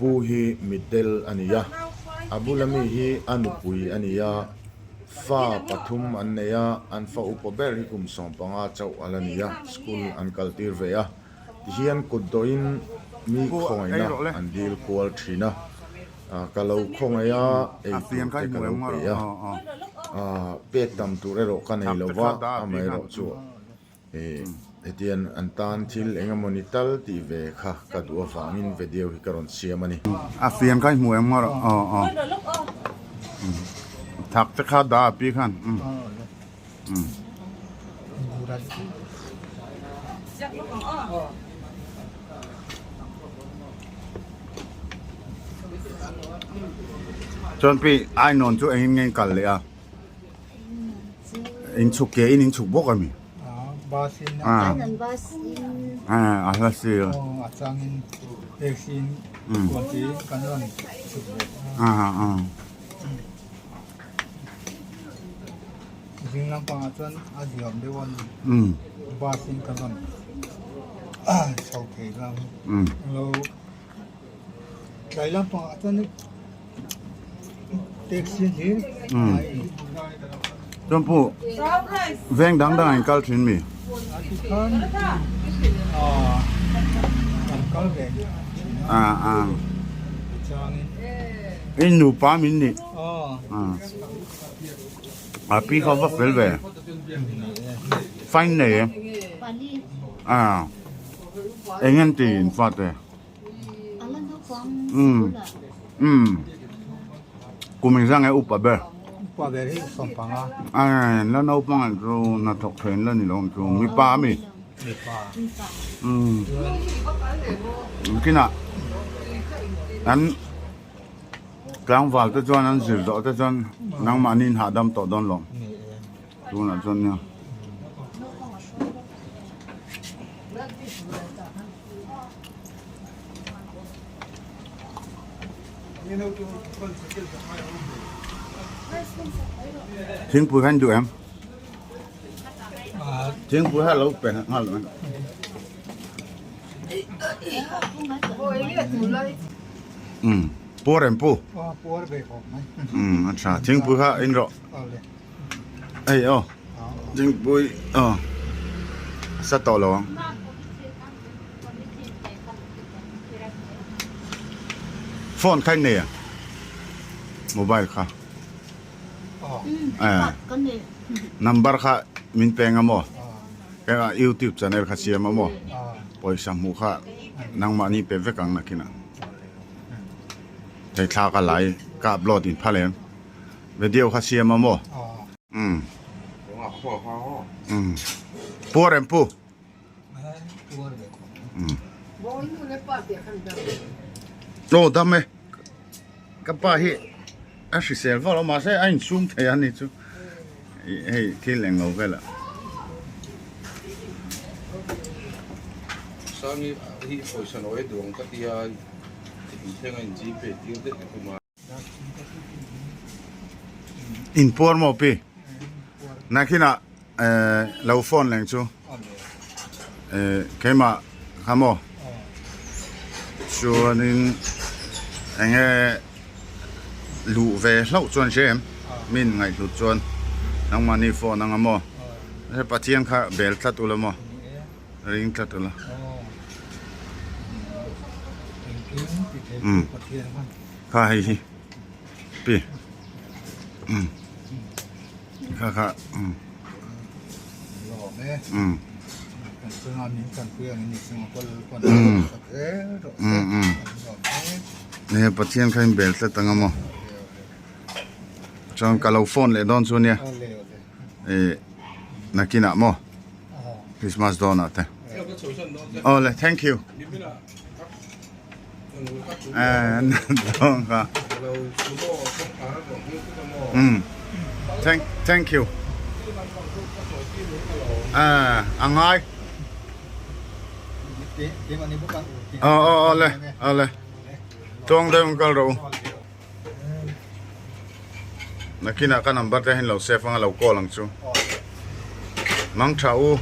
pu hi mitdel a ni a, a bula mi hi a nupui a ni a, fa pathum an nei a, an fa upa ber hi kum 15 chauh a la ni a, school an kal tir ve a, tihian kut dawhin mi khawngaihna an dil kual thin a, ka lo khawngaih a, ei tur te ka lo pe a, pek tam tur erawh ka nei lo va, amaherawhchu. Ih hetiang an tan thil eng emaw ni tal tih ve kha ka duh avangin video hi ka rawn siam a ni. A fian kha i hmu em ngawr aw aw thak te kha dah a pi khan um um. Chuan pi ainawn chu engin nge in kal leh a? In chhuk ke in in chhuk bawk a mi? Bus in a bus in a hla si a changin taxi in kuanti kan rawn chhuk ve a zing lampangah chuan a ziam deuh a ni bus in kan rawn chho thei lam lo Tlai lampangah chuan taxi hlir a in. Chuan pawh veng dang dang ah in kal thin mi? A ti khan kan kal ve thin a. Tichuanin. In nupa min nih. A pi kha va fel ve. Fine nei e. Eng en ti in fate? Umm umm kum engzah nge upa ber? Upa ber hi 15. Aii la naupang ang chu hnathawk theih an la ni lo ang chu mipa ami? Mipa. Umm kinah an tlangval te chuan an zir zawh te chuan nangmahni in hahdam tawh dawn lo tunah chuan nia. Thingpui kha an duh em? Thingpui kha lo pe nghal em? Um, puar em pu? Um, a tha. Thingpui kha in rawh. Hei aw, thingpui aw sa tawh lo ang. Phone kha in nei a mobile kha eh number kha min peng a maw eng ah youtube channel kha siam a maw pawisa hmuh kha nangmahni pe vek ang nakin ah thei thla ka lai ka upload in phal em. Video kha siam a maw? Umm. Umm. Puar em pu? Umm. Aw dam e. Ka pa hi a hrisel vak lo mahse a insum thei a ni chu. Hei thil eng lo vel ah. Sangi hi pawisa nawi duang ka tia inthleng a in gpay tir daih ka tum a. Inpuar maw pi? Nakinah lo phone leng chu keimah kha maw? Chuanin eng nge luh ve hlauh chuan hre em? Min ngaihhlut chuan nangmahni phone anga maw? Pathian kha bel tlat ula maw? Ring tlat ula. Umm. Kha hei hi. Pi. Umm. Kha kha. Umm. Umm. Umm. Umm umm. Nge Pathian kha in bel tlat anga maw. Chuan ka lo phone leh dawn chu nia. Eh nakinah maw. Christmas dawn ah te. Aw le thank you. Eh dawn kha. Um thank thank you. Eh angai. Aw aw aw le aw le. Tuang deuh kal ro. Nakinah ka number te hian lo save anga lo call ang chu. Mang tha u.